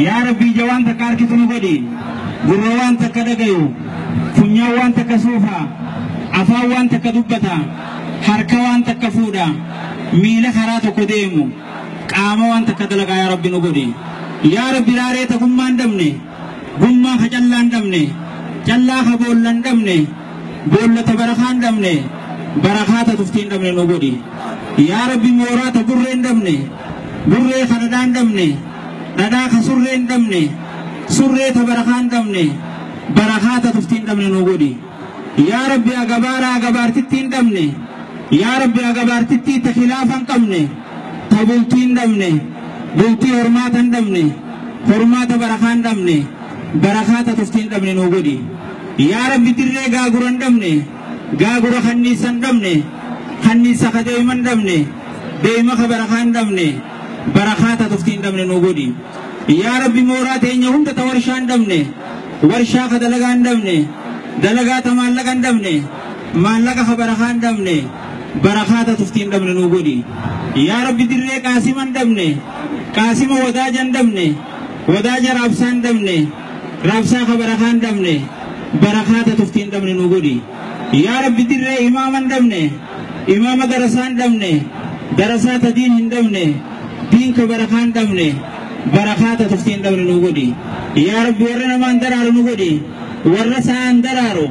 Yaa Rabbi ija waan takka harkitu nu godhi, gurra waan takka dhagayu, funyaan waan takka suufa, afaan waan takka dubbata, harka waan takka fuudha, miila karaa tokko deemu, qaama waan takka dalagaa yaa Rabbi nu godhi. Yaa Rabbi raaree ta gummaan dhabne, gummaa ka callaan dhabne, callaa ka boollan dhabne, boolla ta barakaan dhabne, barakaa ta tuftiin dhabne nu godhi. Yaa Rabbi mooraa ta gurreen dhabne, gurree ka dhadhaan dhabne, dhadhaa ka surreen dhabne, surree ta barakaan dhabne, barakaa ta tuftiin dhabne nu godhi. Yaa Rabbi agabaara agabaartittiin dhabne, yaa Rabbi agabaartittii ta khilaafan qabne, ta bultiin dhabne, bultii hormaatan dhabne, hormaata barakaan dhabne, barakaa ta tuftiin dhabne nu godhi. Yaa Rabbi dirree gaaguran dhabne, gaagura kanniisan dhabne, kanniisa ka deeman dhabne, deema ka barakaan dhabne, barakaa ta tuftiin dhabne nu godhi. Yaa Rabbi mooraa teenya hunda ta warshaan dhabne, warshaa ka dalagaan dhabne, dalagaa ta maallaqan dhabne, maallaqa ka barakaan dhabne, barakaa ta tuftiin dhabne nu godhi. Yaa Rabbi dirree qaasiman dhabne, qaasima wadaajan dhabne, wadaaja raabsaan dhabne, raabsaa ka barakaan dhabne, barakaa ta tuftiin dhabne nu godhi. Yaa Rabbi dirree imaaman dhabne, imaama darasaan dhabne, darasaa ta diin hin dhabne, diin ka barakaan dhabne, barakaa ta tuftiin dhabne nu godhi. Yaa Rabbi warra namaan daraaru nu godhi, warra sa'aan daraaru,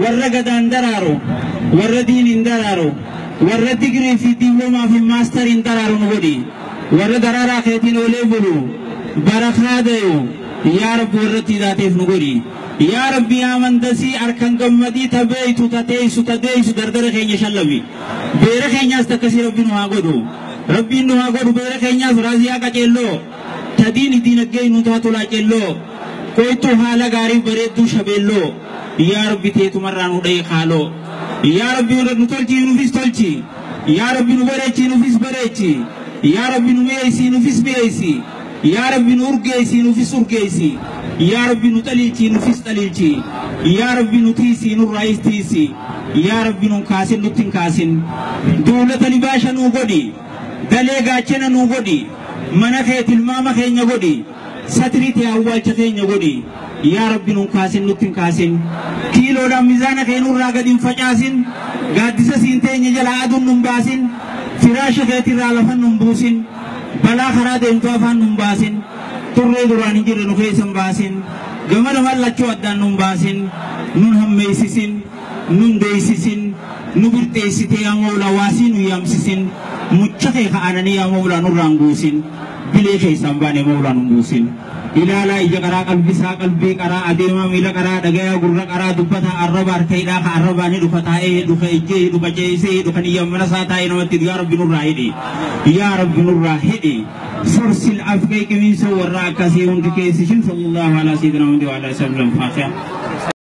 warra gadaan daraaru, warra diiniin daraaru, warra digirii fi diploomaa fi maastariin daraaru nu godhi. Warra daraaraa keetiin oolee bulu, barakaa dayu, yaa Rabbi warra tidaateef nu godhi. Yaa Rabbi yaa mandasii harkan gammadii ta beeytu ta teessu ta deeysu dardara keenya shallami. Beera keenyaas takkasii Rabbi nu haa godhu. Rabbiin nu haa godhu beera keenyaas raaziyaa qaceelloo. Ta diini diinaggee nu taatu laaceelloo. Qoytuu haala gaarii bareedduu shabeelloo. Yaa Rabbi teetumarraa nu dhayi kaaloo. Yaa Rabbi nu tolchii nuufis tolchi. Yaa Rabbi nu bareechii nuufis bareechi. Yaa Rabbi nu mi'eessii nuufis mi'eessi. Yaa Rabbi nu urgeessii nuufis urgeessi. Yaa Rabbi nu xaliilchii nuufis xaliilchi. Yaa Rabbi nu tiisii nurraayis tiisi. Yaa Rabbi nun kaasin nutti hin kaasin. Duulata libaasha nuu godhi. Dalee gaachana nuu godhi. Mana kee tilmaama keenya godhi. Satrii tee awwaalcha keenya godhi. Yaa Rabbi nun kaasin nutti hin kaasin. Kiiloodhaan mizaana kee nurraa gadi hin facaasin. Gaaddisa siin teenya jalaa aduun nun baasin. Firaasha keetirraa lafa nun buusin. Balaa karaa deemtu afaan nun baasin. Turree duraan hin jirre nu keessa hin baasin. Gama lamaan lachuu addaan nun baasin. Nun hammeessisin. Nun deessisin. Nu birxeessitee yaa Mawlaa waasii nu yaamsisin. Mucha kee ka'ananii yaa Mawlaa nurraan guusin. Bilee keessaan baane Mawlaa nun buusin. Ilaalaa ija qaraa qalbisaa qalbii qaraa adeemaa miila qaraa dhagayaa gurra qaraa dubbataa arraba harka hidhaa ka arrabaa ni dhufa taa'ee dhufa ejjee dhufa ceesee dhufa niyya mana isaa taa'ee namatti yaa Rabbi nurraa hidhi. Yaa Rabbi nurraa hidhi. Sorsil afqee qimiinsoo warra akkasii hundi keessishin sallallahu alaa sayyidina Muhammad wa alaa sallam faatiha.